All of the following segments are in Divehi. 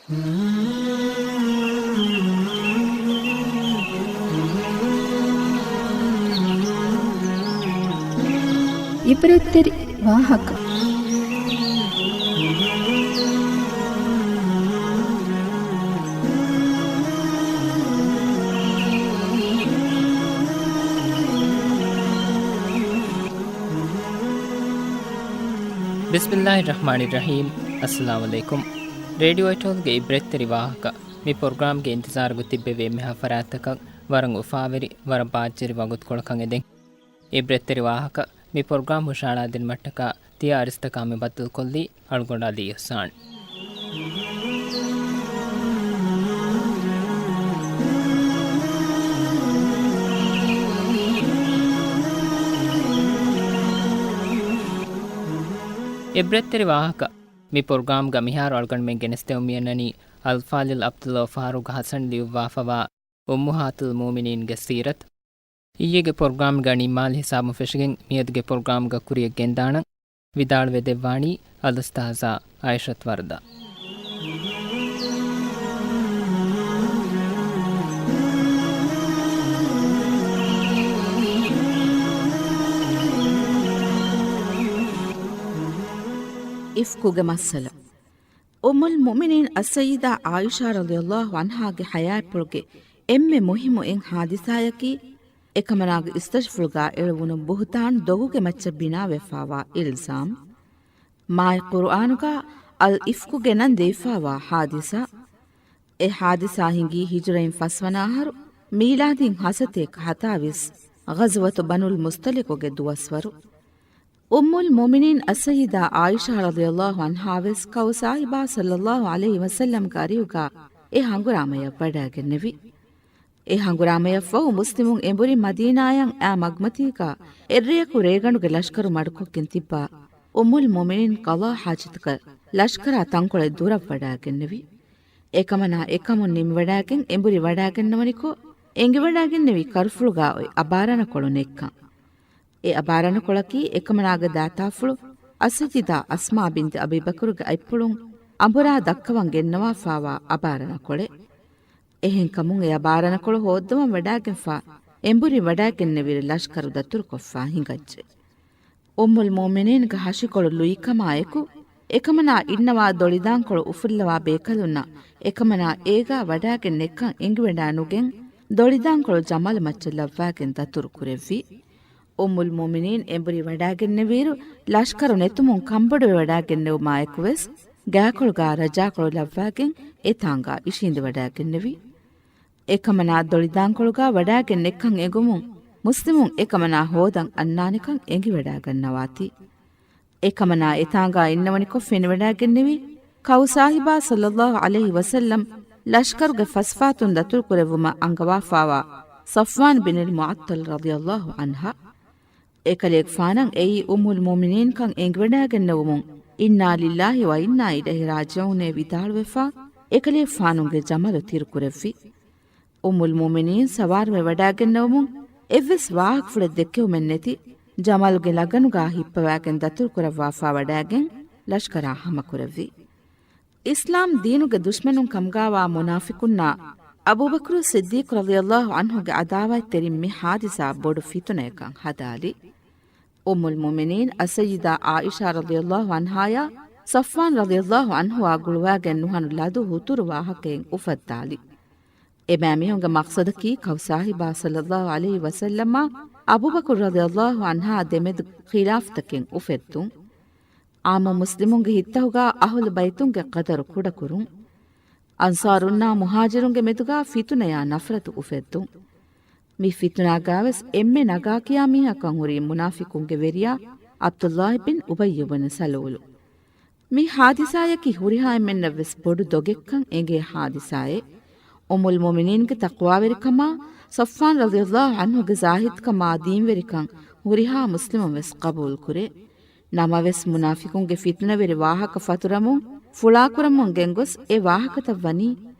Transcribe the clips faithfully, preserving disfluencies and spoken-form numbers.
އިބްރަތްތެރި ވާހަކަ. ބިސްމިއްލާހި ރަޙްމާނި ރަޙީމް. އައްސަލާމު ޢަލައިކުމް. ރޭޑިއޯ އެޓޯލްގެ އިބްރަތްތެރި ވާހަކަ. މި ޕްރޮގްރާމްގެ އިންތިޒާރުގަ ތިއްބެވި އެންމެހާ ފަރާތްތަކަށް ވަރަށް އުފާވެރި، ވަރަށް ބާއްޖަވެރި ވަގުތުކޮޅަކަށް އެދެން. އިބްރަތްތެރި ވާހަކަ މި ޕްރޮގްރާމް ހުށަހަޅާދިނުމަށްޓަކާ ތިޔަ އަރިސްތަކާ މި ބައްދަލުކޮށްލީ އަޅުގަނޑު ޢަލީ އިޙްސާން. އިބްރަތްތެރި ވާހަކަ. މި ޕްރޮގްރާމްގަ މިހާރު އަޅުގަނޑުމެން ގެނެސްދެމުން މިއަންނަނީ އަލްފާޟިލް ޢަބްދުﷲ ފާރޫޤް ޙަސަން ލިޔުއްވާފަވާ އުއްމުހާތުލް މުއުމިނީންގެ ސީރަތު. އިއްޔެގެ ޕްރޮގްރާމްގަ ނިންމާލި ހިސާބުން ފެށިގެން މިއަދުގެ ޕްރޮގްރާމްގަ ކުރިޔަށް ގެންދާނަން. ވިދާޅުވެދެއްވާނީ އަލްއުސްތާޛާ އާއިޝަތު ވަރްދާ. އިފްކުގެ މައްސަލަ. އުއްމުލް މުއުމިނީން އައްސައްޔިދާ ޢާއިޝާ ރަޟިޔަﷲ ޢަންހާގެ ޙަޔާތްޕުޅުގެ އެންމެ މުހިއްމު އެއް ޙާދިސާއަކީ، އެކަމަނާގެ އިސްތަށިފުޅުގާ އެޅުވުނު ބުހުތާން ދޮގުގެ މައްޗަށް ބިނާވެފާވާ އިލްޒާމް. މާތް ޤުރުއާނުގާ އަލް އިފްކުގެ ނަން ދެވިފާވާ ޙާދިސާ. އެ ޙާދިސާ ހިނގީ ހިޖުރައިން ފަސްވަނަ އަހަރު، މީލާދީން ހަސަތޭކަ ހަތާވީސް، ޣަޒުވަތު ބަނުލް މުޞްޠަލިޤުގެ ދުވަސްވަރު. އުއްމުލް މުއުމިނީން އައްސައްޔިދާ ޢާއިޝާ ރަޟިޔަﷲ ޢަންހާ ވެސް ކައު ސާހިބާ ޞައްލަﷲ ޢަލައިހި ވަސައްލަމްގެ އަރިހުގާ އެ ހަނގުރާމަޔަށް ވަޑައިގެންނެވި. އެ ހަނގުރާމަޔަށްފަހު މުސްލިމުން އެނބުރި މަދީނާޔަށް އާ މަގުމަތީގާ އެއްރެޔަކު ރޭގަނޑުގެ ލަޝްކަރު މަޑުކޮށްގެން ތިއްބާ އުއްމުލް މުއުމިނީން ޤަޟާ ޙާޖަތަކަށް ލަޝްކަރާ ތަންކޮޅެއް ދުރަށް ވަޑައިގެންނެވި. އެކަމަނާ އެކަމުން ނިމިވަޑައިގެން އެނބުރި ވަޑައިގެންނަވަނިކޮށް، އެނގިވަޑައިގެންނެވި ކަރުފުޅުގާ އޮތް އަބާރަނަކޮޅު ނެއްކަން. އެ އަބާރަނަކޮޅަކީ އެކަމަނާގެ ދާތާފުޅު އައްސައްޔިދާ އަސްމާ ބިންތު އަބީބަކުރުގެ އަތްޕުޅުން އަނބުރާ ދައްކަވަން ގެންނަވާފާވާ އަބާރަނަކޮޅެއް. އެހެންކަމުން އެ އަބާރަނަކޮޅު ހޯއްދަވަން ވަޑައިގެންފާ އެނބުރި ވަޑައިގެންނެވިއިރު ލަޝްކަރު ދަތުރުކޮށްފާ ހިނގައްޖެ. އުއްމުލް މުއުމިނީންގެ ހަށިކޮޅު ލުއިކަމާއެކު، އެކަމަނާ އިންނަވާ ދޮޅިދާންކޮޅު އުފުއްލަވާ ބޭކަލުންނަށް އެކަމަނާ އޭގާ ވަޑައިގެން ނެއްކަން އެނގިވަޑައި ނުގެން، ދޮޅިދާންކޮޅު ޖަމަލު މައްޗަށް ލައްވާގެން ދަތުރު ކުރެއްވި. އުއްމުލް މުއުމިނީން އެނބުރި ވަޑައިގެންނެވިއިރު، ލަޝްކަރު ނެތުމުން ކަންބޮޑުވެ ވަޑައިގެންނެވުމާއެކުވެސް، ގާކޮޅުގާ ރަޖާކޮޅު ލައްވާގެން އެތާނގާ އިށީނދެ ވަޑައިގެންނެވި. އެކަމަނާ ދޮޅިދާންކޮޅުގާ ވަޑައިގެން ނެއްކަން އެނގުމުން، މުސްލިމުން އެކަމަނާ ހޯދަން އަންނާނެކަން އެނގިވަޑައިގަންނަވާތީ. އެކަމަނާ އެތާނގާ އިންނަވަނިކޮށް ފެނިވަޑައިގެންނެވީ، ކައު ސާހިބާ ޞައްލަﷲ ޢަލައިހި ވަސައްލަމް ލަޝްކަރުގެ ފަސްފާތުން ދަތުރުކުރެއްވުމަށް އަންގަވާފާވާ ޞަފްވާން ބިން އަލް މުޢައްޠަލް ރަޟިޔަﷲ ޢަންހާ. އެކަލޭގެފާނަށް އެއީ އުއްމުލް މުއުމިނީންކަން އެނގިވަޑައިގެންނެވުމުން، "އިންނާ ލިއްލާހި ވަ އިންނާ އިލައިހި ރާޖިޢޫނޭ" ވިދާޅުވެފާ، އެކަލޭގެފާނުގެ ޖަމަލު ތިރުކުރެއްވި. އުއްމުލް މުއުމިނީން ސަވާރުވެ ވަޑައިގެންނެވުމުން، އެއްވެސް ވާހަކަފުޅެއް ދެއްކެވުމެއް ނެތި، ޖަމަލުގެ ލަގަނުގާ ހިއްޕަވާގެން ދަތުރުކުރައްވާފާ ވަޑައިގެން، ލަޝްކަރާ ހަމަކުރެއްވި. އިސްލާމް ދީނުގެ ދުޝްމަނުން ކަމުގާވާ މުނާފިޤުންނާ އަބޫބަކުރު ޞިއްދީޤު ރަޟިޔަﷲ ޢަންހުގެ ޢަދާވާތްތެރިން މި ޙާދިސާ ބޮޑު ފިތުނަޔަކަށް ހަދާލި. އުއްމުލް މުއުމިނީން އައްސައްޔިދާ ޢާއިޝާ ރަޟިޔަﷲ ޢަންހާޔާ ޞަފްވާން ރަޟިޔަﷲ ޢަންހުއާ ގުޅުވާގެން ނުހަނު ލަދު ހުތުރު ވާހަކައެއް އުފައްދާލި. އެބައިމީހުންގެ މަޤްޞަދަކީ ކައު ސާހިބާ ޞައްލަﷲ ޢަލައިހި ވަސައްލަމާ އަބޫބަކުރު ރަޟިޔަﷲ ޢަންހާ ދެމެދު ޚިލާފްތަކެއް އުފެއްދުން. ޢާއްމު މުސްލިމުންގެ ހިތްތަހުގާ އަހުލު ބައިތުންގެ ޤަދަރު ކުޑަކުރުން. އަންޞާރުންނާ މުހާޖިރުންގެ މެދުގާ ފިތުނަޔާ ނަފްރަތު އުފެއްދުން. މި ފިތުނާގާވެސް އެންމެ ނަގާކިޔާ މީހަކަށް ހުރީ މުނާފިޤުންގެ ވެރިޔާ ޢަބްދުﷲ ބިން އުބައްޔު ބިން ސަލޫލު. މި ޙާދިސާޔަކީ ހުރިހާ އެންމެންނަށްވެސް ބޮޑު ދޮގެއްކަން އެނގޭ ޙާދިސާއެއް. އުއްމުލް މުއުމިނީންގެ ތަޤްވާވެރިކަމާ، ޞަފްވާން ރަޟިޔަﷲ ޢަންހުގެ ޒާހިދުކަމާ ދީންވެރިކަން ހުރިހާ މުސްލިމުން ވެސް ޤަބޫލުކުރޭ. ނަމަވެސް، މުނާފިޤުންގެ ފިތުނަވެރި ވާހަކަ ފަތުރަމުން، ފުޅާކުރަމުން ގެންގޮސް، އެ ވާހަކަތައް ވަނީ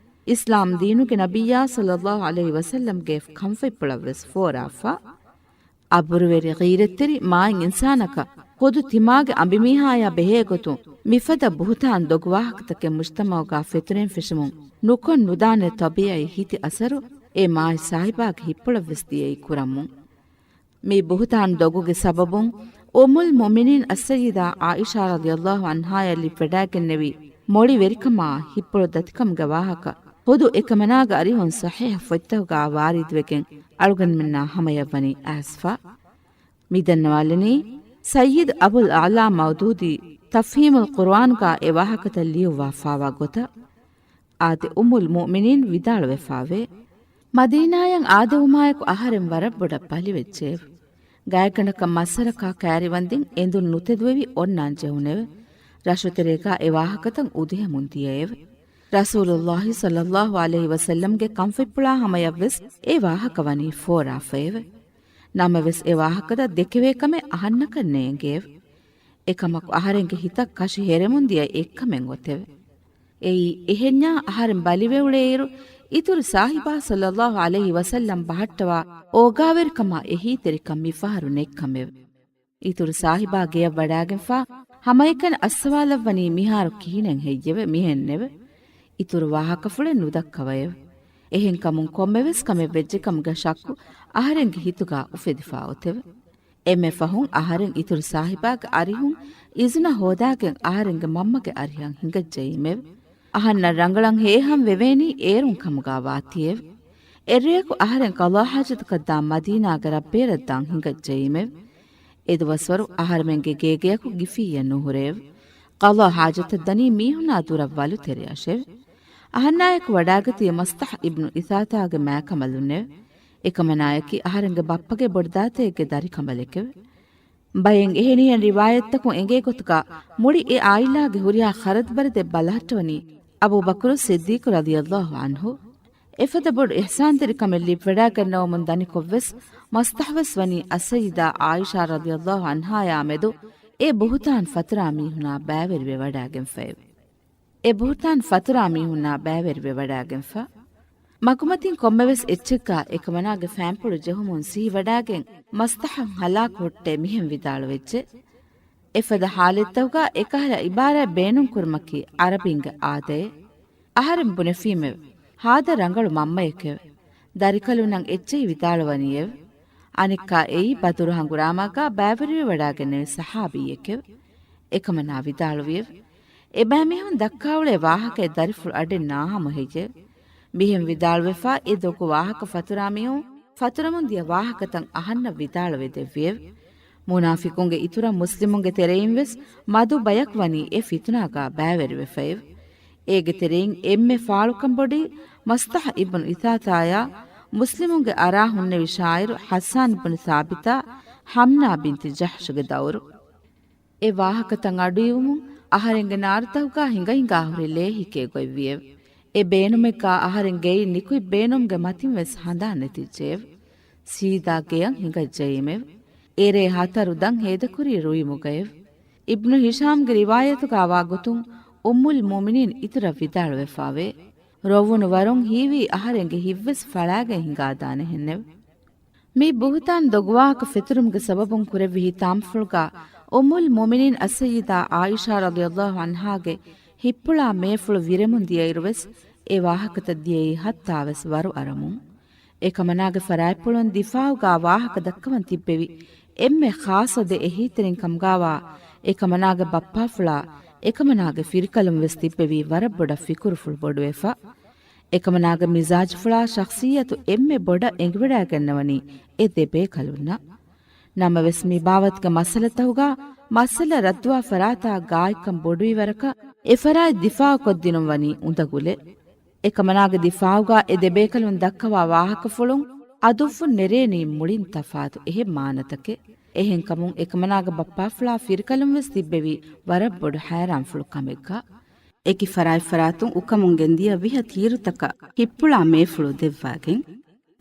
އިސްލާމް ދީނުގެ ނަބިއްޔާ ޞައްލަﷲ ޢަލައިހި ވަސައްލަމްގެ ކަންފަތްޕުޅަށްވެސް ފޯރާފަ. އަބުރުވެރި ޣީރަތްތެރި މާތް އިންސާނަކަށް ޚުދު ތިމާގެ އަނބިމީހާޔާ ބެހޭގޮތުން މިފަދަ ބުހުތާން ދޮގު ވާހަކަތަކެއް މުޖްތަމަޢުގާ ފެތުރެން ފެށުމުން ނުކޮށް ނުދާނެ ޠަބީޢީ ހިތި އަސަރު އެ މާތް ސާހިބާގެ ހިތްޕުޅަށްވެސް ދިޔައީ ކުރަމުން. މި ބުހުތާން ދޮގުގެ ސަބަބުން އުއްމުލް މުއުމިނީން އައްސައްޔިދާ ޢާއިޝާ ރަޟިޔަﷲ ޢަންހާޔަށް ލިބިވަޑައިގެންނެވި މޮޅިވެރިކަމާ ހިތްޕުޅު ދަތިކަމުގެ ވާހަކަ ޚުދު އެކަމަނާގެ އަރިހުން ޞަޙީޙު ފޮތްތަކުގާ ވާރިދުވެގެން އަޅުގަނޑުމެންނާ ހަމަޔަށްވަނީ އައިސްފަ. މި ދަންނަވާލަނީ، ސައްޔިދު އަބުލް އަޢްލާ މައުދޫދީ ތަފްހީމުލް ޤުރުއާންގާ އެ ވާހަކަތައް ލިޔުއްވާފާވާ ގޮތަށް. އާދެ، އުއްމުލް މުއުމިނީން ވިދާޅުވެފާވޭ، މަދީނާޔަށް އާދެވުމާއެކު އަހަރެން ވަރަށް ބޮޑަށް ބަލިވެއްޖެއެވެ. ގާތްގަނޑަކަށް މައްސަރަކާ ކައިރިވަންދެން އެނދުން ނުތެދުވެވި އޮންނާން ޖެހުނެވެ. ރަށުތެރޭގާ އެ ވާހަކަތައް އުދުހެމުން ދިޔައެވެ. ރަސޫލުﷲ ޞައްލަﷲ ޢަލައިހި ވަސައްލަމްގެ ކަންފަތްޕުޅާ ހަމަޔަށްވެސް އެ ވާހަކަ ވަނީ ފޯރާފައެވެ. ނަމަވެސް އެ ވާހަކަތައް ދެކެވޭ ކަމެއް އަހަންނަކަށް ނޭނގެއެވެ. އެކަމަކު އަހަރެންގެ ހިތަށް ކަށި ހެރެމުން ދިޔަ އެއްކަމެއް އޮތެވެ. އެއީ، އެހެންޏާ އަހަރެން ބަލިވެ އުޅޭއިރު، އިތުރު ސާހިބާ ޞައްލަﷲ ޢަލައިހި ވަސައްލަމް ބަހައްޓަވާ އޯގާވެރިކަމާ އެހީތެރިކަން މިފަހަރު ނެތްކަމެވެ. އިތުރު ސާހިބާ ގެޔަށް ވަޑާގެންފާ ހަމައެކަނި އައްސަވާލައްވަނީ މިހާރު ކިހިނެއް ހެއްޔެވެ؟ މިހެންނެވެ. އިތުރު ވާހަކަފުޅެއް ނުދައްކަވައެވެ. އެހެންކަމުން ކޮންމެވެސް ކަމެއް ވެއްޖެކަމުގެ ޝައްކު އަހަރެންގެ ހިތުގާ އުފެދިފާ އޮތެވެ. އެންމެ ފަހުން އަހަރެން އިތުރު ސާހިބާގެ އަރިހުން އިޒުނަ ހޯދާގެން އަހަރެންގެ މަންމަގެ އަރިހަށް ހިނގައްޖައީމެވެ. އަހަންނަށް ރަނގަޅަށް ހޭހަން ވެވޭނީ އޭރުން ކަމުގާ ވާތީއެވެ. އެއްރެއަކު އަހަރެން ޤަޟާ ޙާޖަތަކަށްދާން މަދީނާގެ ރަށްބޭރަށްދާން ހިނގައްޖައީމެވެ. އެދުވަސްވަރު އަހަރެމެންގެ ގޭގެޔަކު ގިފިއްޔެއް ނުހުރެއެވެ. ޤަޟާ ޙާޖަތަށް ދަނީ މީހުނާ ދުރަށް ވަލުތެރެއަށެވެ. އަހަންނާއެކު ވަޑާގަތީ މަސްޠަޙް އިބްނު އިސާތާގެ މާކަނބަލުންނެވެ. އެކަމަނާޔަކީ އަހަރެންގެ ބައްޕަގެ ބޮޑުދާތައެއްގެ ދަރިކަނބަލެކެވެ. ބައެއް އެހެނިހެން ރިވާޔަތްތަކުން އެނގޭ ގޮތުގަ މުޅި އެ ޢާއިލާގެ ހުރިހާ ޚަރަދުބަރަދެއް ބަލަހައްޓަވަނީ އަބޫބަކުރު ޞިއްދީޤު ރަޟިޔަﷲ ޢަންހު. އެފަދަ ބޮޑު އިޙްސާންތެރިކަމެއް ލިބިވަޑާގަންނަވަމުން ދަނިކޮށްވެސް، މަސްޠަޙްވެސް ވަނީ އައްސައްޔިދާ ޢާއިޝާ ރަޟިޔަﷲ ޢަންހާޔާ މެދު އެ ބުހުތާން ފަތުރާ މީހުނާ ބައިވެރިވެ ވަޑާގެންފައެވެ. އެ ބުހުތާން ފަތުރާ މީހުންނާ ބައިވެރިވެ ވަޑާގެންފަ. މަގުމަތިން ކޮންމެވެސް އެއްޗެއްގާ އެކަމަނާގެ ފާންޕުޅު ޖެހުމުން ސިހިވަޑާގެން މަސްޠަޙަށް ހަލާކު ހުއްޓޭ މިހެން ވިދާޅުވެއްޖެ. އެފަދަ ޙާލަތްތަކުގާ އެކަހަލަ ޢިބާރާތް ބޭނުންކުރުމަކީ ޢަރަބިންގެ އާދައެއް. އަހަރެން ބުނެފީމެވެ. ހާދަ ރަނގަޅު މަންމައެކެވެ. ދަރިކަލުންނަށް އެއްޗެހި ވިދާޅުވަނީއެވެ. އަނެއްކާ އެއީ ބަދުރު ހަނގުރާމާގާ ބައިވެރިވެވަޑާގެންނެވި ސަޙާބީއެކެވެ. އެކަމަނާ ވިދާޅުވިއެވެ. އެބައިމީހުން ދައްކާއުޅޭ ވާހަކައެއް ދަރިފުޅު އަޑެއް ނާހަމަ ހެއްޔެވެ؟ މިހެން ވިދާޅުވެފާ އެ ދޮގު ވާހަކަ ފަތުރާ މީހުން ފަތުރަމުން ދިޔަ ވާހަކަތައް އަހަންނަށް ވިދާޅުވެ ދެއްވިއެވެ. މުނާފިޤުންގެ އިތުރަށް މުސްލިމުންގެ ތެރެއިން ވެސް މަދު ބަޔަކު ވަނީ އެ ފިތުނާގާ ބައިވެރިވެފައެވެ. އޭގެ ތެރެއިން އެންމެ ފާޅުކަން ބޮޑީ މަސްޠަޙް އިބްނު އިސާތާޔާ މުސްލިމުންގެ އަރާ ހުންނެވި ޝާއިރު ޙައްސާން ބިން ސާބިތާ ޙަމްނާ ބިންތި ޖަޙްޝުގެ ދައުރު. އެ ވާހަކަތައް އަޑުއިވުމުން އަހަރެންގެ ނާރުތަކުގާ ހިނގަ ހިނގާ ހުރި ލޭ ހިކޭ ގޮތްވިއެވެ. އެ ބޭނުމެއްގާ އަހަރެން ގެއިން ނިކުތް ބޭނުމުގެ މަތިން ވެސް ހަނދާން ނެތިއްޖެއެވެ. ސީދާ ގެޔަށް ހިނގައްޖައީމެވެ. އެރޭ ހަތަރު ދަން ހޭދަކުރީ ރުއިމުގައެވެ. އިބްނު ހިޝާމްގެ ރިވާޔަތުގާ ވާ ގޮތުން އުއްމުލް މުއުމިނީން އިތުރަށް ވިދާޅުވެފާވޭ. ރޮވުނު ވަރުން ހީވީ އަހަރެންގެ ހިތްވެސް ފަޅާގެން ހިނގާދާނެހެންނެވެ. މި ބުހުތާން ދޮގުވާހަކަ ފެތުރުމުގެ ސަބަބުން ކުރެއްވި ހިތާމަފުޅުގާ އުއްމުލް މުއުމިނީން އައްސައްޔިދާ ޢާއިޝާ ރަޟިޔަﷲ ޢަންހާގެ ހިތްޕުޅާ މޭފުޅު ވިރެމުން ދިޔައިރުވެސް އެ ވާހަކަތައް ދިޔައީ ހައްތާވެސް ވަރު އަރަމުން. އެކަމަނާގެ ފަރާތްޕުޅުން ދިފާޢުގާ ވާހަކަ ދައްކަވަން ތިއްބެވި އެންމެ ޚާއްޞަ ދެ އެހީތެރިން ކަމުގާވާ އެކަމަނާގެ ބައްޕާފުޅާ އެކަމަނާގެ ފިރިކަލުން ވެސް ތިއްބެވީ ވަރަށް ބޮޑަށް ފިކުރުފުޅު ބޮޑުވެފަ. އެކަމަނާގެ މިޒާޖުފުޅާ ޝަޚްޞިއްޔަތު އެންމެ ބޮޑަށް އެނގިވަޑައިގަންނަވަނީ އެ ދެ ބޭކަލުންނަށް. ނަމަވެސް، މި ބާވަތުގެ މައްސަލަތަކުގާ މައްސަލަ ރައްދުވާ ފަރާތާ ގާތްކަން ބޮޑުވި ވަރަކަށް، އެ ފަރާތް ދިފާޢުކޮށްދިނުން ވަނީ އުނދަގުލެއް. އެކަމަނާގެ ދިފާޢުގާ އެ ދެބޭކަލުން ދައްކަވާ ވާހަކަފުޅުން އަދުއްވުން ނެރޭނީ މުޅިން ތަފާތު އެހެން މާނަތަކެއް. އެހެންކަމުން، އެކަމަނާގެ ބައްޕާފުޅާ ފިރިކަލުން ވެސް ތިއްބެވީ ވަރަށް ބޮޑު ހައިރާންފުޅު ކަމެއްގާ. އެކި ފަރާތްފަރާތުން އުކަމުން ގެންދިޔަ ވިހަ ތީރުތަކަށް ހިއްޕުޅާ މޭފުޅު ދެއްވާގެން،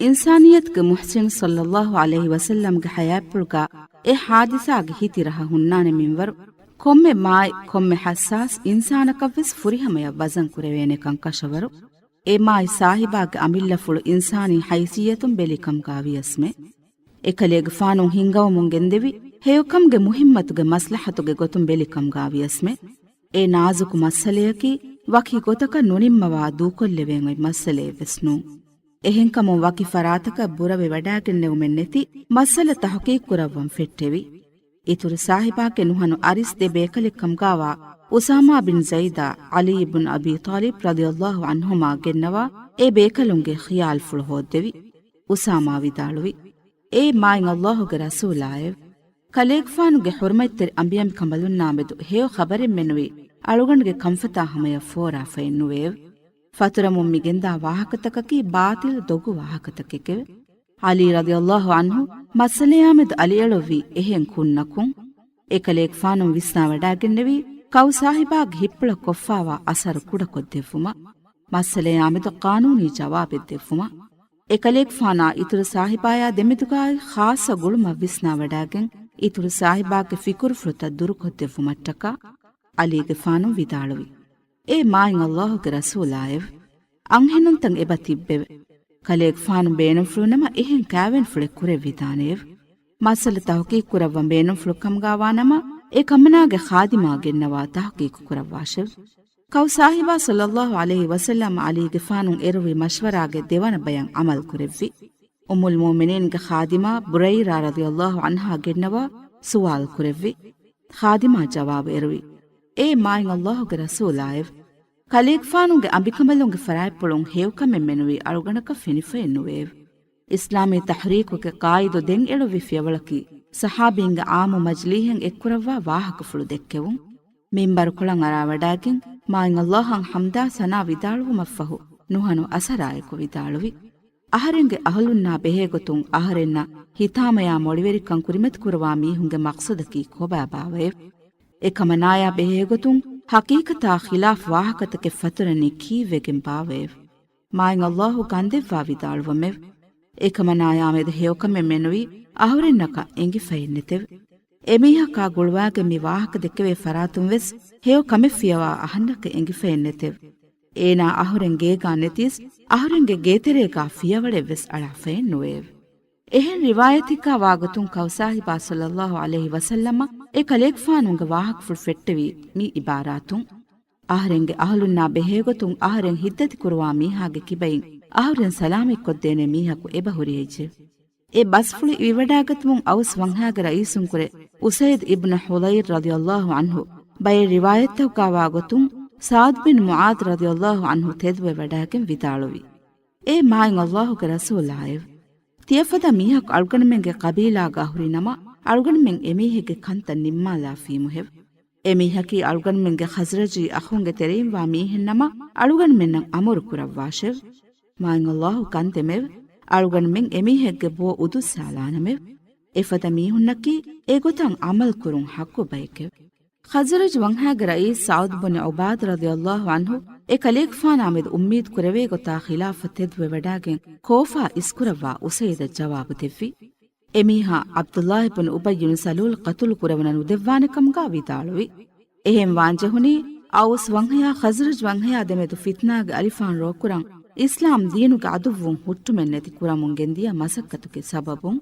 އިންސާނިއްޔަތުގެ މުޙްސިން ޞައްލަﷲ ޢަލައިހި ވަސައްލަމްގެ ޙަޔާތްޕުޅުގާ އެ ޙާދިސާގެ ހިތި ރަހަ ހުންނާނެ މިންވަރު، ކޮންމެ މާތް، ކޮންމެ ޙައްސާސް އިންސާނަކަށްވެސް ފުރިހަމަޔަށް ވަޒަން ކުރެވޭނެކަން ކަށަވަރު، އެ މާތް ސާހިބާގެ އަމިއްލަފުޅު އިންސާނީ ހައިސިއްޔަތުން ބެލިކަމުގާ ވިޔަސްމެ، އެކަލޭގެފާނު ހިންގަވަމުން ގެންދެވި ހެޔޮކަމުގެ މުހިއްމަތުގެ މަސްލަހަތުގެ ގޮތުން ބެލި ކަމުގަ ވިޔަސްމެ، އެ ނާޒުކު މައްސަލައަކީ ވަކި ގޮތަކަށް ނުނިންމަވާ ދޫކޮށްލެވޭން އޮތް މައްސަލައެއް ވެސް ނޫން. އެހެންކަމުން ވަކި ފަރާތަކަށް ބުރަވެ ވަޑާގެންނެވުމެއް ނެތި މައްސަލަ ތަހުޤީޤު ކުރައްވަން ފެއްޓެވި. އިތުރު ސާހިބާގެ ނުހަނު އަރިސް ދެ ބޭކަލެއް ކަމުގަވާ އުސާމާ ބިން ޒައިދާ ޢަލީ ބިން އަބީ ޠާލިބް ރަޟިޔަﷲ ޢަންހުމާ ގެންނަވާ އެ ބޭކަލުންގެ ޚިޔާލުފުޅު ހޯއްދެވި. އުސާމާ ވިދާޅުވި، އޭ މާތް ﷲ ގެ ރަސޫލާއެވެ! ކަލޭގެފާނުގެ ޙުރުމަތްތެރި އަނބިޔަނބިކަނބަލުންނާމެދު ހެޔޮ ޚަބަރެއް މެނުވީ އަޅުގަނޑުގެ ކަންފަތާ ހަމަޔަށް ފޯރާފައެއް ނުވެއެވެ. ފަތުރަމުން މި ގެންދާ ވާހަކަތަކަކީ ބާޠިލް ދޮގު ވާހަކަތަކެކެވެ. ޢަލީ ރަޟިޔަﷲ ޢަންހު މައްސަލަޔާމެދު އަލިއެޅުއްވީ އެހެން ކުންނަކުން. އެކަލޭގެފާނު ވިސްނާވަޑާގެންނެވީ ކައު ސާހިބާގެ ހިތްޕުޅަށް ކޮށްފާވާ އަސަރު ކުޑަކޮށްދެއްވުމަށް، މައްސަލަޔާމެދު ޤާނޫނީ ޖަވާބެއް ދެއްވުމަށް. އެކަލޭގެފާނާ އިތުރު ސާހިބާޔާ ދެމެދުގައި ޚާއްޞަ ގުޅުމަށް ވިސްނާވަޑާގެން، އިތުރު ސާހިބާގެ ފިކުރުފުޅުތައް ދުރުކޮށްދެއްވުމަށްޓަކާ، ޢަލީގެފާނު ވިދާޅުވި، އޭ މާތް ﷲ ގެ ރަސޫލާއެވެ! އަންހެނުންތައް އެބަ ތިއްބެވެ. ކަލޭގެފާނު ބޭނުންފުޅުނަމަ އެހެން ކާވެންފުޅެއް ކުރެއްވިދާނެއެވެ. މައްސަލަ ތަހުޤީޤު ކުރައްވަން ބޭނުންފުޅު ކަމުގަވާނަމަ، އެ ކަމަނާގެ ޚާދިމާ ގެންނަވާ ތަހުޤީޤު ކުރައްވާށެވެ. ކައު ސާހިބާ ޞައްލަﷲ ޢަލައިހި ވަސައްލަމަ ޢަލީގެފާނުން އެރުވި މަޝްވަރާގެ ދެވަނަ ބަޔަން ޢަމަލު ކުރެއްވި. އުއްމުލް މުއުމިނީންގެ ޚާދިމާ ބުރައިރާ ރަޟިޔަﷲ ޢަންހާ ގެންނަވާ ސުވާލު ކުރެއްވި. ޚާދިމާ ޖަވާބު އެރުވި، އޭ މާތް ﷲ ގެ ރަސޫލާއެވެ! ކަލޭގެފާނުގެ އަނބިކަނބަލުންގެ ފަރާތްޕުޅުން ހެޔޮކަމެއް މެނުވީ އަޅުގަނޑަކަށް ފެނިފައެއް ނުވެއެވެ. އިސްލާމީ ތަޙްރީކުގެ ޤާއިދު ދެން އެޅުއްވި ފިޔަވަޅަކީ، ޞަޙާބީންގެ ޢާއްމު މަޖިލީހެއް އެއްކުރައްވާ ވާހަކަފުޅު ދެއްކެވުން. މިންބަރުކޮޅަށް އަރާވަޑާގެން، މާތް ﷲ އަށް ޙަމްދާ ސަނާ ވިދާޅުވުމަށްފަހު، ނުހަނު އަސަރާއެކު ވިދާޅުވި، އަހަރެންގެ އަހުލުންނާ ބެހޭގޮތުން އަހަރެންނަށް ހިތާމަޔާ މޮޅިވެރިކަން ކުރިމަތިކުރަވާ މީހުންގެ މަޤްޞަދަކީ ކޮބާބާވައެވެ؟ އެކަމަނާޔާ ބެހޭގޮތުން ޙަޤީޤަތާ ޚިލާފް ވާހަކަތަކެއް ފަތުރަނީ ކީއްވެގެން ބާވައެވެ؟ މާތް ﷲ ގަންދެއްވާ ވިދާޅުވަމެވެ. އެކަމަނާޔާމެދު ހެޔޮކަމެއް މެނުވީ އަހުރެންނަކަށް އެނގިފައެއް ނެތެވެ. އެމީހަކާ ގުޅުވާގެން މި ވާހަކަ ދެއްކެވޭ ފަރާތުން ވެސް ހެޔޮ ކަމެއް ފިޔަވާ އަހަންނަކަށް އެނގިފައެއް ނެތެވެ. އޭނާ އަހުރެން ގޭގާ ނެތީސް، އަހުރެންގެ ގޭތެރޭގާ ފިޔަވަޅެއް ވެސް އަޅާފައެއް ނުވެއެވެ. އެހެން ރިވާޔަތެއްގާ ވާގޮތުން ކައު ސާހިބާ ޞައްލަﷲ ޢަލައިހި ވަސައްލަމަށް އެ ކަލޭގެފާނުގެ ވާހަކަފުޅު ފެއްޓެވީ މި ޢިބާރާތުން، އަހަރެންގެ އަހުލުންނާ ބެހޭގޮތުން އަހަރެން ހިތްދަތިކުރުވާ މީހާގެ ކިބައިން އަހުރެން ސަލާމަތްކޮށްދޭނެ މީހަކު އެބަހުރި ހެއްޔެވެ؟ އެ ބަސްފުޅު އިވިވަޑާގަތުމުން އައުސް ވަންހާގެ ރައީސުންކުރެ އުސައިދު އިބްނު ޙުޟައިރު ރަޟިޔަﷲ ޢަންހު ބައެއް ރިވާޔަތްތަކުގާ ވާގޮތުން ސަޢުދު ބިން މުޢާޛު ރަޟިޔަﷲ ޢަންހު ތެދުވެވަޑާގެން ވިދާޅުވި، އޭ މާތް ﷲ ގެ ރަސޫލާއެވެ! ތިޔަފަދަ މީހަކު އަޅުގަނޑުމެންގެ ޤަބީލާގާ ހުރިނަމަ، އަޅުގަނޑުމެން އެމީހެއްގެ ކަންތައް ނިންމާލާފީމުހެވެ. އެމީހަކީ އަޅުގަނޑުމެންގެ ޚަޒްރަޖީ އަޚުންގެ ތެރެއިންވާ މީހެއްނަމަ، އަޅުގަނޑުމެންނަށް އަމުރު ކުރައްވާށެވެ. މާތް ﷲ ކަންދެމެވެ. އަޅުގަނޑުމެން އެމީހެއްގެ ބުއަށް އުދުއްސާލާނަމެވެ. އެފަދަ މީހުންނަކީ އެގޮތަށް ޢަމަލުކުރުން ޙައްޤު ބައެކެވެ. ޚަޒްރަޖް ވަންހާގެ ރައީސް ސަޢުދު ބުނި ޢުބާދު ރަޟިޔަﷲ ޢަންހު އެ ކަލޭގެފާނާމެދު އުއްމީދު ކުރެވޭ ގޮތާ ޚިލާފަށް ތެދުވެވަޑާގެން ކޯފާ އިސްކުރައްވާ އުސައިދަށް ޖަވާބު ދެއްވި. އެމީހާ ޢަބްދުﷲ ބުނު އުބައްޔު ބިން ސަލޫލް ޤަތުލު ކުރެވުނަ ނުދެއްވާނެ ކަމުގާ ވިދާޅުވި. އެހެން ވާންޖެހުނީ، އައުސް ވަންހަޔާ ޚަޒްރަޖް ވަންހަޔާ ދެމެދު ފިތްނާގެ އަލިފާން ރޯކުރަން، އިސްލާމް ދީނުގެ ޢަދުއްވުން ހުއްޓުމެއް ނެތި ކުރަމުން ގެންދިޔަ މަސައްކަތުގެ ސަބަބުން.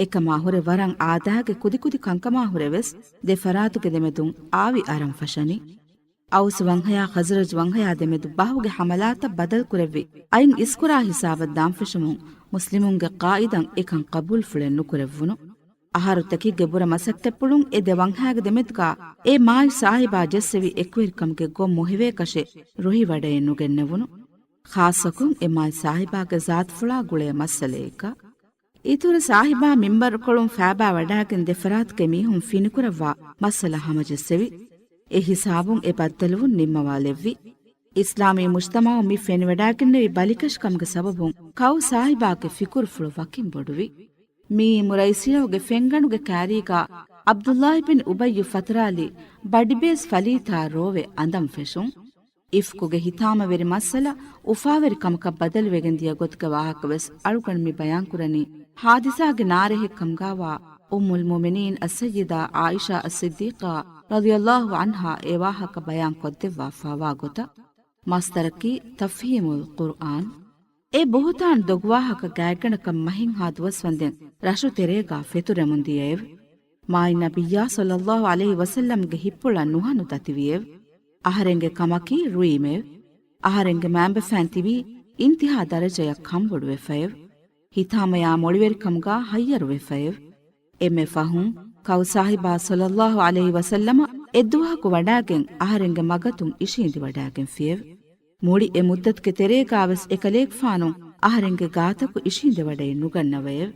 އެކަމާ ހުރެ ވަރަށް އާދައިގެ ކުދިކުދި ކަންކަމާ ހުރެ ވެސް ދެ ފަރާތުގެ ދެމެދުން އާވި އަރަން ފަށަނީ. އައުސް ވަންހަޔާ ޚަޒްރަޖް ވަންހަޔާ ދެމެދު ބަހުގެ ޙަމަލާތައް ބަދަލު ކުރެއްވި އަތް އިސްކުރާ ހިސާބަށް ދާންފެށުމުން މުސްލިމުންގެ ޤާއިދަށް އެކަން ޤަބޫލުފުޅެއް ނުކުރެއްވުނު. އަހަރު ތަކެއްގެ ބުރަ މަސައްކަތްޕުޅުން އެ ދެ ވަންހާގެ ދެމެދުގާ އެ މާތް ސާހިބާ ޖެއްސެވި އެކުވެރިކަމުގެ ގޮށް މޮހެވޭކަށެއް ރުހިވަޑައެއް ނުގެންނެވުނު. ޚާއްޞަކޮށް އެ މާތް ސާހިބާގެ ޒާތުފުޅާ ގުޅޭ މައްސަލައެއްގާ. އިތުރު ސާހިބާ މިންބަރުކޮޅުން ފާބާ ވަޑާގެން ދެ ފަރާތުގެ މީހުން ފިނިކުރައްވާ މައްސަލަ ހަމަޖެއްސެވި. އެ ހިސާބުން އެ ބައްދަލުވުން ނިންމަވާލެއްވި. އިސްލާމީ މުޖްތަމަޢު މި ފެނިވަޑާގެންނެވި ބަލިކަށިކަމުގެ ސަބަބުން ކައު ސާހިބާގެ ފިކުރުފުޅު ވަކިން ބޮޑުވި. މިއީ މުރައިސިޔަހުގެ ފެންގަނޑުގެ ކާރީގާ ޢަބްދުﷲ ބިން އުބައްޔު ފަތުރާލި ބަޑިބޭސް ފަލީތާ ރޯވެ އަނދަން ފެށުން. އިފްކުގެ ހިތާމަވެރި މައްސަލަ އުފާވެރި ކަމަކަށް ބަދަލުވެގެން ދިޔަ ގޮތުގެ ވާހަކަ ވެސް އަޅުގަނޑު މި ބަޔާންކުރަނީ ޙާދިސާގެ ނާރެހެއް ކަމުގާވާ އުއްމުލް މުއުމިނީން އައްސައްޔިދާ ޢާއިޝާ އައްޞިއްދީޤާ ރަޟިޔަﷲ ޢަންހާ އެ ވާހަކަ ބަޔާންކޮށްދެއްވާފާވާ ގޮތަށް. މަޞްދަރަކީ ތަފްހީމުލް ޤުރްއާން. އެ ބުހުތާން ދޮގުވާހަކަ ގާތްގަނޑަކަށް މަހެއްހާ ދުވަސް ވަންދެން ރަށު ތެރޭގާ ފެތުރެމުން ދިޔައެވެ. މާތް ނަބިއްޔާ ޞައްލައްލާހު ޢަލައިހި ވަސައްލަމްގެ ހިތްޕުޅަށް ނުހަނު ދަތިވިއެވެ. އަހަރެންގެ ކަމަކީ ރުއީމެވެ. އަހަރެންގެ މައިންބަފައިން ތިބީ އިންތިހާ ދަރަޖަޔަށް ކަންބޮޑުވެފައެވެ. ހިތާމަޔާ މޮޅިވެރިކަމުގާ ހައްޔަރުވެފައެވެ. އެންމެ ފަހުން ކައު ސާހިބާ ޞައްލައްލާހު ޢަލައިހި ވަސައްލަމަ އެއްދުވަހަކު ވަޑާގެން އަހަރެންގެ މަގަތުން އިށީނދިވަޑާގެންފިއެވެ. މުޅި އެ މުއްދަތުގެ ތެރޭގާވެސް އެކަލޭގެފާނު އަހަރެންގެ ގާތަކު އިށީނދެވަޑައެއް ނުގަންނަވައެވެ.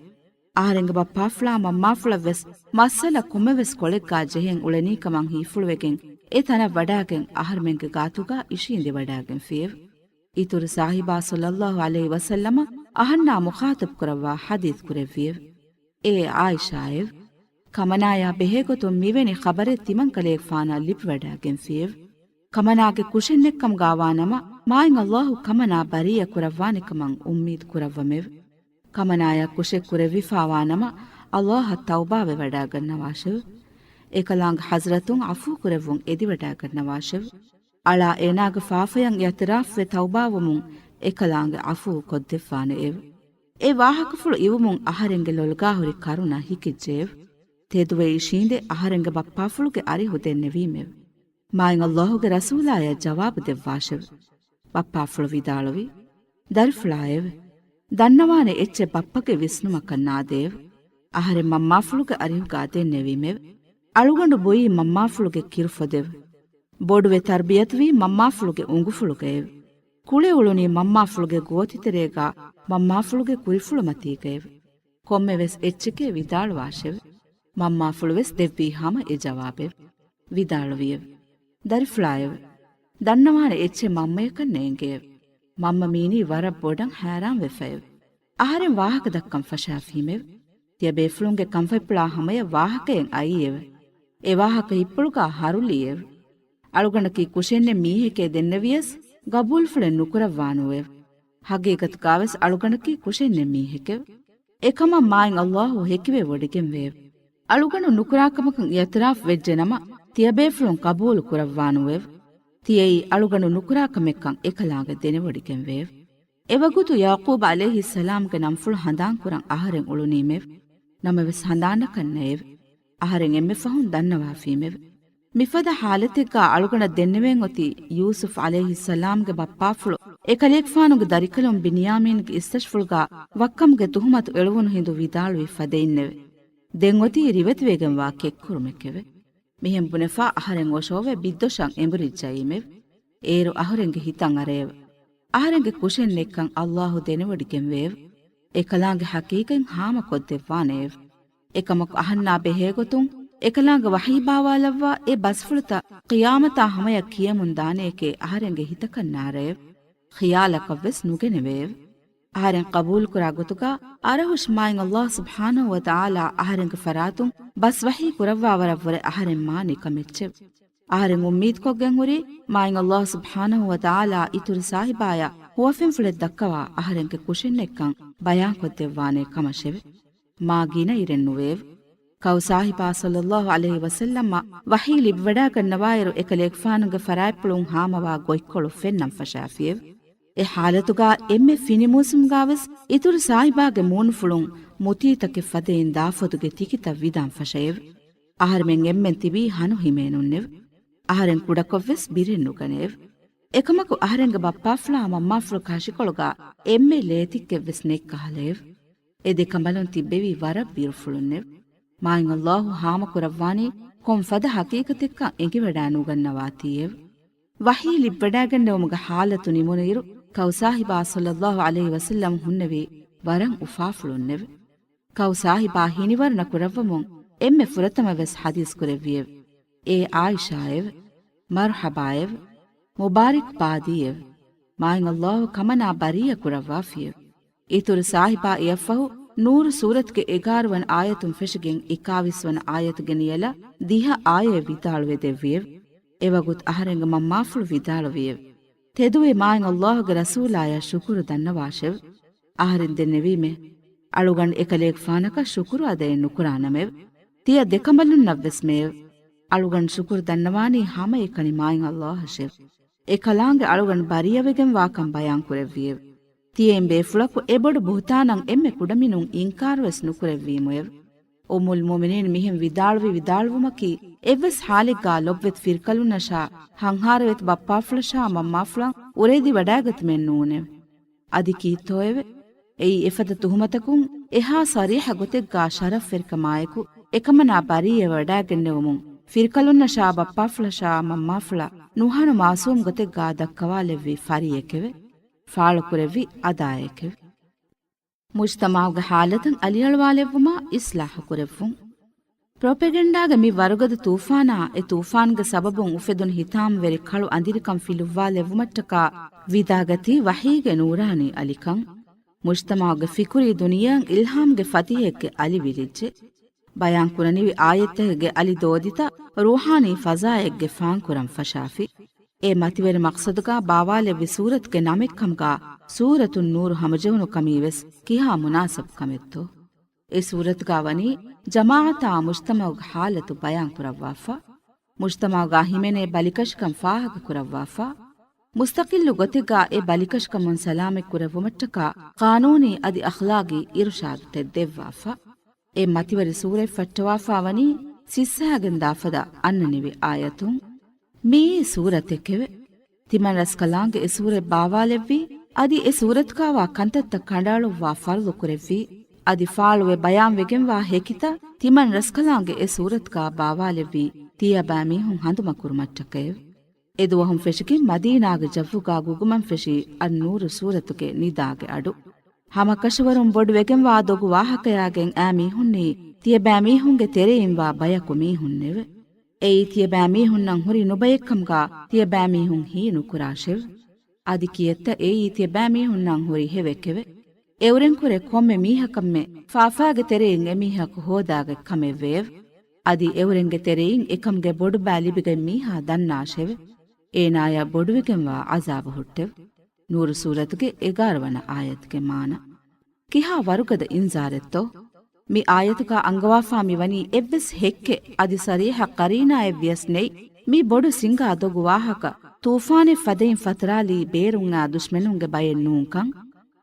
އަހަރެންގެ ބައްޕާފުޅާ މަންމާފުޅަށްވެސް މައްސަލަ ކޮންމެވެސް ކޮޅެއްގާ ޖެހެން އުޅެނީކަމަށް ހީފުޅުވެގެން އެ ތަނަށް ވަޑާގެން އަހަރުމެންގެ ގާތުގާ އިށީނދެވަޑާގެންފިއެވެ. އިތުރު ސާހިބާ ޞައްލައްލާހު ޢަލައިހި ވަސައްލަމަ އަހަންނާ މުޚާޠަބު ކުރައްވާ ޙަދީޘް ކުރެއްވިއެވެ. އޭ ޢާއިޝާއެވެ. ކަމަނާޔާ ބެހޭގޮތުން މިވެނި ޚަބަރެއް ތިމަންކަލޭގެފާނަށް ލިބިވަޑާގެންފިއެވެ. ކަމަނާގެ ކުށެއް ނެއްކަމުގާވާނަމަ، މާތް ﷲ ކަމަނާ ބަރީއަ ކުރައްވާނެކަމަށް އުއްމީދު ކުރައްވަމެވެ. ކަމަނާޔަށް ކުށެއް ކުރެވިފާވާނަމަ، ﷲ އަށް ތައުބާވެވަޑާގަންނަވާށެވެ. އެކަލާނގެ ޙަޟްރަތުން ޢަފޫ ކުރެއްވުން އެދިވަޑާގަންނަވާށެވެ. އަޅާ އޭނާގެ ފާފަޔަށް އިޢުތިރާފުވެ ތައުބާވުމުން އެކަލާނގެ ޢަފޫ ކޮށްދެއްވާނެއެވެ. އެ ވާހަކަފުޅު އިވުމުން އަހަރެންގެ ލޮލުގާ ހުރި ކަރުނަ ހިކިއްޖެއެވެ. ތެދުވެ އިށީނދެ އަހަރެންގެ ބައްޕާފުޅުގެ އަރިހު ދެންނެވީމެވެ. މާތް ﷲ ގެ ރަސޫލާޔަށް ޖަވާބު ދެއްވާށެވެ. ބައްޕާފުޅު ވިދާޅުވި، ދަރިފުޅާއެވެ. ދަންނަވާނެ އެއްޗެއް ބައްޕަގެ ވިސްނުމަކަށް ނާދެއެވެ. އަހަރެން މަންމާފުޅުގެ އަރިހުގާ ދެންނެވީމެވެ. އަޅުގަނޑު ބުއީ މަންމާފުޅުގެ ކިރުފޮދެވެ. ބޮޑުވެ ތަރްބިޔަތުވީ މަންމާފުޅުގެ އުނގުފުޅުގައެވެ. ކުޅެ އުޅުނީ މަންމާފުޅުގެ ގޯތިތެރޭގާ މަންމާފުޅުގެ ކުރިފުޅުމަތީގައެވެ. ކޮންމެވެސް އެއްޗެކޭ ވިދާޅުވާށެވެ. މަންމާފުޅުވެސް ދެއްވީ ހަމަ އެ ޖަވާބެވެ. ވިދާޅުވިއެވެ. ދަރިފުޅާއެވެ. ދަންނަވާނެ އެއްޗެއް މަންމަޔަކަށް ނޭނގެއެވެ. މަންމަ މީނީ ވަރަށް ބޮޑަށް ހައިރާންވެފައެވެ. އަހަރެން ވާހަކަ ދައްކަން ފަށާފީމެވެ. ތިޔަބޭފުޅުންގެ ކަންފަތްޕުޅާ ހަމަޔަށް ވާހަކައެއް އައީއެވެ. އެ ވާހަކަ ހިތްޕުޅުގާ ހަރުލީއެވެ. އަޅުގަނޑަކީ ކުށެއްނެތް މީހެކޭ ދެންނެވިޔަސް، ގަބޫލުފުޅެއް ނުކުރައްވާނުއެވެ. ހަގީގަތުގާވެސް އަޅުގަނޑަކީ ކުށެއްނެތް މީހެކެވެ. އެކަމަށް މާތް ﷲ ހެކިވެވޮޑިގެންވެއެވެ. އަޅުގަނޑު ނުކުރާކަމަކަށް އިޢުތިރާފު ވެއްޖެނަމަ، ތިޔަބޭފުޅުން ޤަބޫލު ކުރައްވާނުއެވެ. ތިޔައީ އަޅުގަނޑު ނުކުރާކަމެއްކަން އެކަލާނގެ ދެނެވޮޑިގެންވެއެވެ. އެވަގުތު ޔަޢުޤޫބު ޢަލައިހިއްސަލާމްގެ ނަންފުޅު ހަނދާންކުރަން އަހަރެން އުޅުނީމެވެ. ނަމަވެސް ހަނދާންނަކަށް ނެއެވެ. އަހަރެން އެންމެ ފަހުން ދަންނަވާފީމެވެ. މިފަދަ ޙާލަތެއްގާ އަޅުގަނޑަށް ދެންނެވެން އޮތީ ޔޫސުފް ޢަލައިހިއްސަލާމްގެ ބައްޕާފުޅު އެކަލޭގެފާނުގެ ދަރިކަލުން ބިންޔާމީންގެ އިސްތަށިފުޅުގާ ވައްކަމުގެ ތުހުމަތު އެޅުވުނު ހިނދު ވިދާޅުވި ފަދައިންނެވެ. ދެން އޮތީ ރިވެތިވެގެންވާ ކެއްކުރުމެކެވެ. މިހެން ބުނެފާ އަހަރެން އޮށޯވެ ބިއްދޮށަށް އެނބުރިއްޖައީމެވެ. އޭރު އަހަރެންގެ ހިތަށް އަރައެވެ. އަހަރެންގެ ކުށެއް ނެއްކަން ﷲ ދެނެވޮޑިގެންވެއެވެ. އެކަލާނގެ ޙަޤީޤަތް ހާމަކޮށްދެއްވާނެއެވެ. އެކަމަކު އަހަންނާ ބެހޭގޮތުން އެކަލާނގެ ވަޙީ ބާވާލައްވާ އެ ބަސްފުޅުތައް ޤިޔާމަތާ ހަމަޔަށް ކިޔަމުން ދާނެޔެކޭ އަހަރެންގެ ހިތަކަށް ނާރައެވެ. ޚިޔާލަކަށްވެސް ނުގެނެވެއެވެ. އަހަރެން ޤަބޫލުކުރާ ގޮތުގާ އަރަހުށި މާތް ﷲ ސުބްޙާނަހު ވަތަޢާލާ އަހަރެންގެ ފަރާތުން ބަސް ވަޙީ ކުރައްވާވަރަށްވުރެ އަހަރެން މާ ނިކަމެއްޗެވެ. އަހަރެން އުއްމީދުކޮށްގެން ހުރީ މާތް ﷲ ސުބްޙާނަހު ވަތަޢާލާ އިތުރު ސާހިބާޔަށް ހުވަފެންފުޅެއް ދައްކަވާ އަހަރެންގެ ކުށެއްނެއްކަން ބަޔާންކޮށްދެއްވާނޭ ކަމަށެވެ. މާ ގިނަ އިރެއް ނުވެއެވެ. ކައު ސާހިބާ ޞައްލައްލާހު ޢަލައިހި ވަސައްލަމަށް ވަޙީ ލިބިވަޑާގަންނަވާއިރު އެކަލޭގެފާނުގެ ފަރާތްޕުޅުން ހާމަވާ ގޮތްކޮޅު ފެންނަން ފަށާފިއެވެ. އެ ޙާލަތުގާ އެންމެ ފިނިމޫސުމުގާވެސް އިތުރު ސާހިބާގެ މޫނުފުޅުން މުތީތަކެއް ފަދައިން ދާފޮދުގެ ތިކިތައް ވިދާން ފަށައެވެ. އަހަރެމެން އެންމެން ތިބީ ހަނު ހިމޭނުންނެވެ. އަހަރެން ކުޑަކޮށްވެސް ބިރެއް ނުގަނެއެވެ. އެކަމަކު އަހަރެންގެ ބައްޕާފުޅާ މަންމާފުޅު ކަށިކޮޅުގާ އެންމެ ލޭތިއްކެއްވެސް ނެތް ކަހަލައެވެ. އެ ދެ ކަނބަލުން ތިއްބެވީ ވަރަށް ބިރުފުޅުންނެވެ. މާތް ﷲ ހާމަކުރައްވާނީ ކޮން ފަދަ ޙަޤީޤަތެއްކަން އެނގިވަޑާ ނުގަންނަވާތީއެވެ. ވަޙީ ލިބިވަޑާގެންނެވުމުގެ ޙާލަތު ނިމުނުއިރު، ކައު ސާހިބާ ޞައްލައްލާހު ޢަލައިހި ވަސައްލަމް ހުންނެވީ ވަރަށް އުފާފުޅުންނެވެ. ކައު ސާހިބާ ހިނިވަރުނަ ކުރައްވަމުން އެންމެ ފުރަތަމަވެސް ޙަދީޘް ކުރެއްވިއެވެ. އޭ ޢާއިޝާއެވެ! މަރުޙަބާއެވެ! މުބާރިކް ބާދީއެވެ! މާތް ﷲ ކަމަނާ ބަރީއަ ކުރައްވާފިއެވެ. އިތުރު ސާހިބާ އެއަށްފަހު ނޫރު ސޫރަތުގެ އެގާރަ ވަނަ އާޔަތުން ފެށިގެން އެކާވީސް ވަނަ އާޔަތުގެ ނިޔަލަށް ދިހަ އާޔަތް ވިދާޅުވެ ދެއްވިއެވެ. އެވަގުތު އަހަރެންގެ މަންމާފުޅު ވިދާޅުވިއެވެ. ތެދުވެ މާތް ﷲ ގެ ރަސޫލާޔަށް ޝުކުރު ދަންނަވާށެވެ. އަހަރެން ދެންނެވީމެ، އަޅުގަނޑު އެކަލޭގެފާނަކަށް ޝުކުރު އަދައެއް ނުކުރާނަމެވެ. ތިޔަ ދެކަނބަލުންނަށްވެސް މެއެވެ. އަޅުގަނޑު ޝުކުރު ދަންނަވާނީ ހަމައެކަނި މާތް ﷲ އަށެވެ. އެ ކަލާނގެ އަޅުގަނޑު ބަރީއަވެގެން ވާކަން ބަޔާން ކުރެއްވިއެވެ. ތިޔައިން ބޭފުޅަކު އެބޮޑު ބުހުތާނަށް އެންމެ ކުޑަމިނުން އިންކާރުވެސް ނުކުރެއްވީމުއެވެ. އުއްމުލް މުއުމިނީން މިހެން ވިދާޅުވި ވިދާޅުވުމަކީ، އެއްވެސް ޙާލެއްގާ ލޮބުވެތި ފިރިކަލުންނަށާ، ހަންހާރަވެތި ބައްޕާފުޅަށާ މަންމާފުޅަށް އުރެދިވަޑައިގަތުމެއް ނޫނެވެ. އަދި ކީއްތޯއެވެ؟ އެއީ އެފަދަ ތުހުމަތަކުން އެހާ ޞަރީޙަ ގޮތެއްގާ ޝަރަފްވެރިކަމާއެކު، އެކަމަނާ ބަރީއަވަޑައިގެންނެވުމުން، ފިރިކަލުންނަށާ ބައްޕާފުޅަށާ މަންމާފުޅަށް ނުހަނު މާސޫމް ގޮތެއްގާ ދައްކަވާލެއްވި ފަރިއެކެވެ. ފާޅުކުރެއްވި އަދާއެކެވެ. މުޖްތަމަޢުގެ ޙާލަތަށް އަލިއަޅުވާލެއްވުމާ އިޞްލާޙު ކުރެއްވުން. ޕްރޮޕެގެންޑާގެ މި ވަރުގަދަ ތޫފާނާ، އެ ތޫފާންގެ ސަބަބުން އުފެދުނު ހިތާމަވެރި ކަޅު އަނދިރިކަން ފިލުއްވާލެއްވުމަށްޓަކާ ވިދާގަތީ ވަޙީގެ ނޫރާނީ އަލިކަން. މުޖްތަމަޢުގެ ފިކުރީ ދުނިޔެއަށް އިލްހާމްގެ ފަތިހެއްގެ އަލި ވިލިއްޖެ. ބަޔާންކުރަނިވި އާޔަތްތަކެއްގެ އަލި ދޯދިތައް ރޫޙާނީ ފަޒާއެއްގެ ފާންކުރަން ފަށާފި. އެ މަތިވެރި މަޤްޞަދުގާ ބާވާލެއްވި ސޫރަތުގެ ނަމެއްކަމުގާ ސޫރަތުއް ނޫރު ހަމަޖެހުނު ކަމީވެސް ކިހާ މުނާސަބު ކަމެއްތޯ؟ އެ ސޫރަތުގާ ވަނީ ޖަމާޢަތާ މުޖްތަމަޢުގެ ޙާލަތު ބަޔާންކުރައްވާފަ، މުޖްތަމަޢުގާ ހިމެނޭ ބަލިކަށިކަން ފާހަގަކުރައްވާފަ، މުސްތަޤިއްލު ގޮތެއްގާ އެ ބަލިކަށިކަމުން ސަލާމަތްކުރެއްވުމަށްޓަކާ ޤާނޫނީ އަދި އަޚްލާޤީ އިރުޝާދުތައް ދެއްވާފަ. އެ މަތިވެރި ސޫރަތް ފައްޓަވާފާ ވަނީ ސިއްސަހައިގެން ދާފަދަ އަންނަނިވި އާޔަތުން. މިއީ ސޫރަތެކެވެ. ތިމަން ރަސްކަލާނގެ އެ ސޫރަތް ބާވާލެއްވީ، އަދި އެ ސޫރަތުގާވާ ކަންތައްތައް ކަނޑައަޅުއްވާ ފަރުޟު ކުރެއްވީ، އަދި ފާޅުވެ ބަޔާންވެގެންވާ ހެކިތައް ތިމަން ރަސްކަލާނގެ އެ ސޫރަތުގާ ބާވާލެއްވީ، ތިޔަބައިމީހުން ހަނދުމަކުރުމަށްޓަކައެވެ. އެދުވަހުން ފެށިގެން މަދީނާގެ ޖައްވުގާ ގުގުމަން ފެށީ އައްނޫރު ސޫރަތުގެ ނިދާގެ އަޑު. ހަމަކަށަވަރުން ބޮޑުވެގެންވާ ދޮގު ވާހަކަޔާގެން އައިމީހުންނީ ތިޔަބައިމީހުންގެ ތެރެއިންވާ ބަޔަކު މީހުންނެވެ. އެއީ ތިޔަބައިމީހުންނަށް ހުރި ނުބައެއްކަމުގާ ތިޔަބައިމީހުން ހީނުކުރާށެވެ. އަދި ކިއެއްތަ އެއީ ތިޔަބައިމީހުންނަށް ހުރި ހެވެއެކެވެ. އެއުރެންކުރެ ކޮންމެ މީހަކަށްމެ ފާފާގެ ތެރެއިން އެމީހަކު ހޯދާގަތް ކަމެއްވެއެވެ. އަދި އެއުރެންގެ ތެރެއިން އެކަމުގެ ބޮޑުބާ ލިބިގެން މީހާ ދަންނާށެވެ. އޭނާޔަށް ބޮޑުވެގެންވާ ޢަޒާބު ހުއްޓެވެ. ނޫރު ސޫރަތުގެ އެގާރަ ވަނަ އާޔަތުގެ މާނަ. ކިހާ ވަރުގަދަ އިންޒާރެއްތޯ؟ މި އާޔަތުގާ އަންގަވާފާ މިވަނީ އެއްވެސް ހެއްކެއް އަދި ޞަރީޙަ ޤަރީނާއެއްވިޔަސް ނެތް، މި ބޮޑު ސިނގާ ދޮގު ވާހަކަ ތޫފާނެއް ފަދައިން ފަތުރާލީ ބޭރުންއާ ދުޝްމަނުންގެ ބައެއް ނޫންކަން،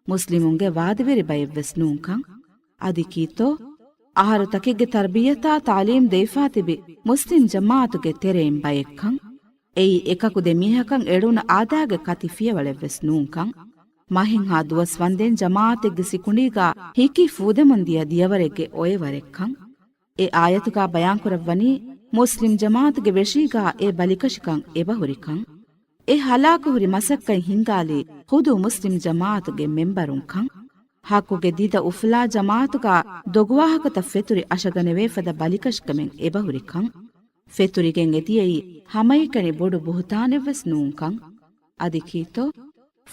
މުސްލިމުންގެ ވާދަވެރި ބައެއްވެސް ނޫންކަން. އަދި ކީއްތޯ؟ އަހަރު ތަކެއްގެ ތަރްބިޔަތާ ތާލީމް ދެވިފާ ތިބި މުސްލިމް ޖަމާޢަތުގެ ތެރެއިން ބައެއްކަން. އެއީ އެކަކު ދެ މީހަކަށް އެޅުނު އާދައިގެ ކަތި ފިޔަވަޅެއްވެސް ނޫންކަން. މަހެއްހާ ދުވަސް ވަންދެން ޖަމާޢަތެއްގެ ސިކުނޑީގާ ހިކި ފޫދެމުން ދިޔަ ދިޔަވަރެއްގެ އޮއެވަރެއްކަން. އެ އާޔަތުގާ ބަޔާންކުރައްވަނީ މުސްލިމް ޖަމާޢަތުގެ ވެށީގާ އެ ބަލިކަށިކަން އެބަހުރިކަން. އެ ހަލާކުހުރި މަސައްކަތް ހިންގާލީ ޚުދު މުސްލިމް ޖަމާޢަތުގެ މެންބަރުންކަން. ޙައްޤުގެ ދިދަ އުފުލާ ޖަމާޢަތުގާ ދޮގުވާހަކަތައް ފެތުރި އަށަގަނެވޭ ފަދަ ބަލިކަށިކަމެއް އެބަހުރިކަން. ފެތުރިގެން އެދިޔައީ ހަމައެކަނި ބޮޑު ބުހުތާނެއްވެސް ނޫންކަން. އަދި ކީއްތޯ؟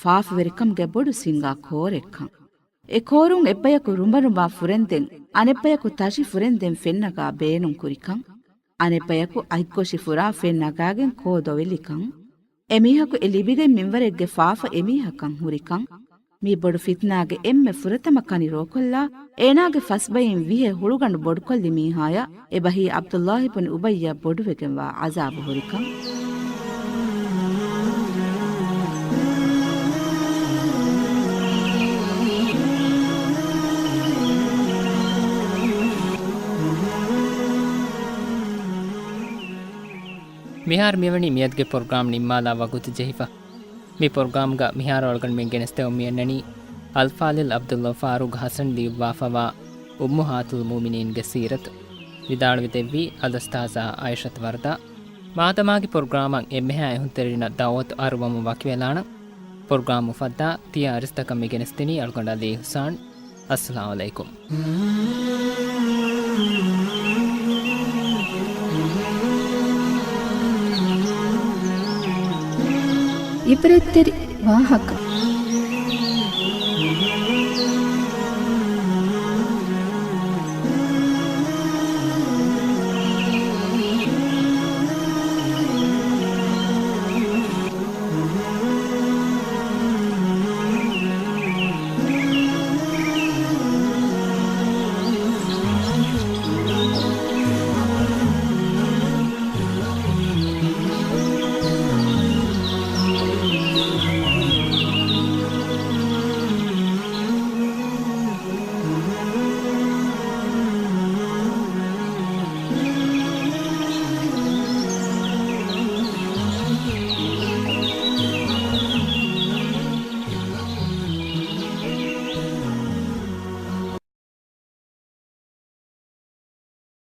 ފާފަވެރިކަމުގެ ބޮޑު ސިނގާ ކޯރެއްކަން. އެ ކޯރުން އެއްބަޔަކު ރުނބަރުނބާ ފުރެންދެން، އަނެއްބަޔަކު ތަށި ފުރެންދެން ފެންނަގާ ބޭނުން ކުރިކަން. އަނެއްބަޔަކު އަތްގޮށި ފުރާ ފެން ނަގާގެން ކޯ ދޮވެލިކަން. އެމީހަކު އެ ލިބިގެން މިންވަރެއްގެ ފާފަ އެމީހަކަށް ހުރިކަން. މި ބޮޑު ފިތްނާގެ އެންމެ ފުރަތަމަ ކަނި ރޯކޮށްލާ، އޭނާގެ ފަސްބައިން ވިހެ ހުޅުގަނޑު ބޮޑުކޮށްލި މީހާޔަށް އެބަހީ ޢަބްދުﷲ ބުން އުބައްޔަށް ބޮޑުވެގެންވާ ޢަޒާބު ހުރިކަން. މިހާރު މިވަނީ މިއަދުގެ ޕްރޮގްރާމް ނިންމާލާ ވަގުތު ޖެހިފަ. މި ޕްރޮގްރާމްގަ މިހާރު އަޅުގަނޑުމެން ގެނެސްދެމުން މިއަންނަނީ އަލްފާޟިލް ޢަބްދުﷲ ފާރޫޤް ޙަސަން ލިޔުއްވާފަވާ އުއްމުހާތުލް މުއުމިނީންގެ ސީރަތު. ވިދާޅުވެދެއްވީ އަލްއުސްތާޛާ ޢާއިޝަތު ވަރްދާ. މާދަމާގެ ޕްރޮގްރާމަށް އެންމެހާ އެހުންތެރިންނަށް ދަޢުވަތު އަރުވަމުން ވަކިވެލާނަން. ޕްރޮގްރާމް އުފައްދާ ތިޔަ އަރިސްތަކަށް މި ގެނެސްދިނީ އަޅުގަނޑު ޢަލީ އިޙްސާން. އައްސަލާމު ޢަލައިކުމް. ޢިބްރަތްތެރި ވާހަކަ.